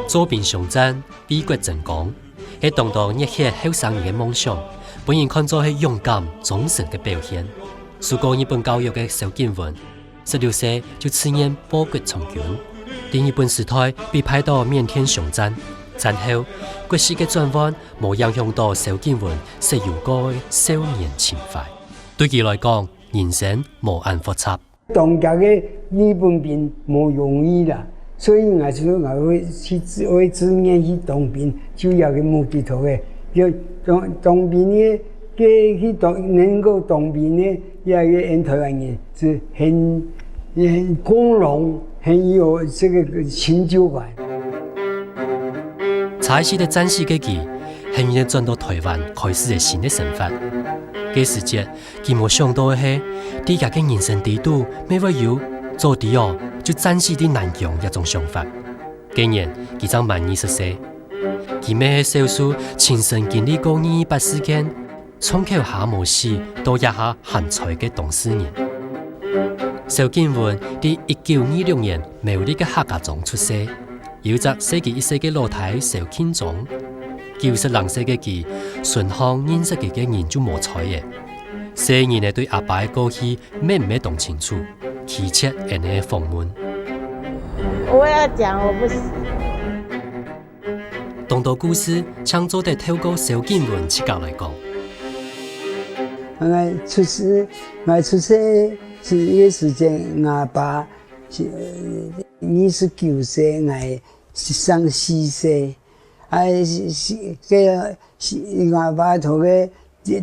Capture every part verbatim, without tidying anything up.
做兵上戰，為國爭光，係當多熱血後生人个夢想，分人看做係勇敢、忠誠个表現。受過日本教育个蕭景文，十六歲就自願報國從軍，在日本時代被派到緬甸上戰。戰後，國籍个轉換無影響到蕭景文設有過个少年情懷。對佢來講，人生無恁複雜。 當時个日本兵無容易啦，所以𠊎就𠊎會去自會自願去當兵，就這个目的頭个。就當當兵个个去當能夠當兵个，這个𠊎台灣人係很很光榮，很有這个成就感。在世个戰死个佢，現在轉到台灣，開始个新个生活。該時節， 佢無想到个係，在佢个人生裡肚，乜會有做知哦，就戰死在南洋這種想法。該年，佢正滿二十歲。佢乜係少數親身經歷過二二八事件，創口下無死，到這下還在个當事人。蕭景文在一九二六年苗栗个客家庄出世。 有一隻細佢一歲个老弟蕭慶忠。九十零歲个佢，身項認識佢个人就無在了。細人仔對阿爸个過去乜毋係當清楚，拒絕𫣆俚个訪問。我要講，我不是。當多故事，正做得透過蕭景文自家來講。𠊎出世，𠊎出世係一个時節，𠊎爸 是，呃，二十九歲，𠊎十三四歲。啊，是，是，該，是，𠊎爸在該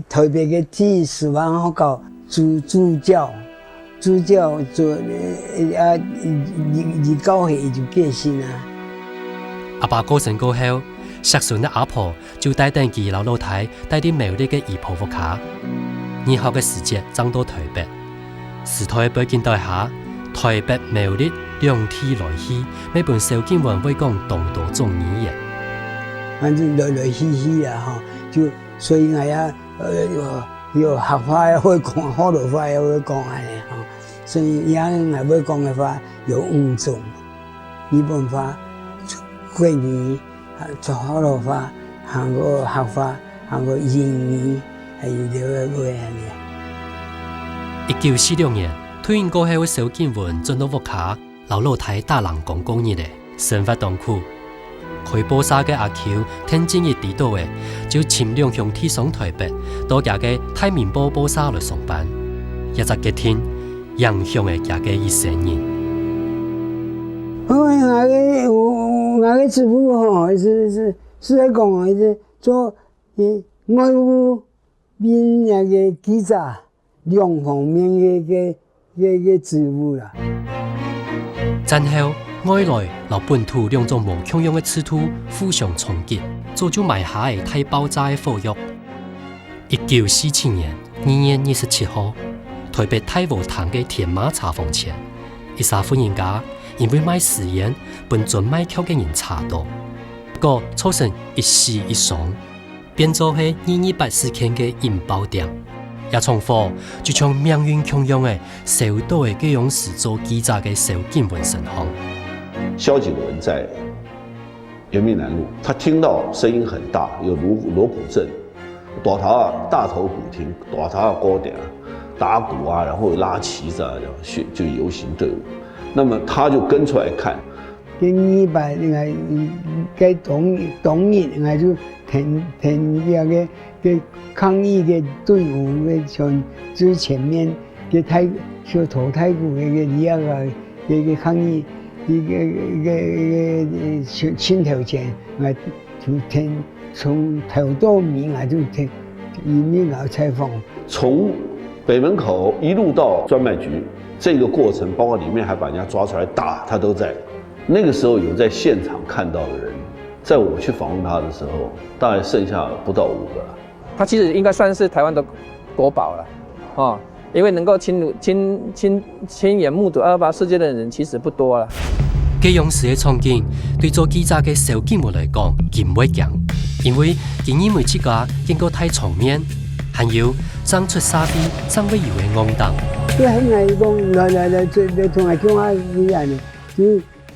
台北个第一師範學校主，主教，主教做，呃，啊，二，二，二九歲就過身啊。阿爸過身過後，惜孫个阿婆 就帶等佢摎老弟戴在苗栗个姨婆屋下。入學个時節正到台北。時代背景底下，台北、苗栗兩地來去，乜分蕭景文會講當多種語言。反正來來去去啊，吼，就所以𠊎也，呃，有，有客話也會講，學老話也會講恁呢，吼。所以也𠊎會講个話有五種。 日本話、國語、啊，學老話，還過客話，還過英語，還有這个話恁呢。一九四六年，退伍過後个蕭景文轉到屋下，摎老弟打零工過日仔，生活當苦。開報社个阿舅，聽見一知道个，就尋兩兄弟上台北，到厥个大明報報社來上班。這隻決定， 影響了厥个一生人。哦，𠊎个，𠊎个職務吼，係，係，係來講吼，係做，欸，外務、民營个記者，兩方面个，个，个，个職務啦。戰後，外來摎本土兩種無共樣个制度互相衝擊，早就埋下个大爆炸个火藥。一九四七年， 二月二十七號，台北大和堂个天馬茶坊前，一儕婦人家因為賣私菸，分專賣曲个人查著，結果造成一死一傷，變做係二二八事件个引爆點。這場火就像命運共樣个，燒著了該央時做記者个蕭景文身項。蕭景文在 延平南路，他聽到聲音很大，有鑼，鑼鼓陣，大頭啊，大頭鼓亭，大頭啊，鼓亭，打鼓啊，然後拉旗子啊，這樣就，就遊行隊伍。那麼他就跟出來看。該二二八，該當，當日，𠊎就跈，跈該个，个抗議个隊伍个前，最前面，个大，小頭大鼓个，个，个，个，个抗議， 一个，一个，一个，呃，盡，盡頭前，𠊎就跈，從頭到尾，𠊎就跈，一路採訪。從北門口一路到專賣局，這個過程，包括裡面還把人家抓出來打，他都在。那個時候有在現場看到的人，在我去訪問他的時候，大概剩下不到五個。 他其實應該算是台灣的國寶了，哦，因為能夠親，親，親，親眼目睹二二八事件的人其實不多了。該央時个場景，對做記者个蕭景文來講，佢毋會驚，因為佢認為自家見過大場面，還有正出社會正會有个戇膽。對，很難講，來，來，來，這，這，同𠊎講啊，你恁呢，就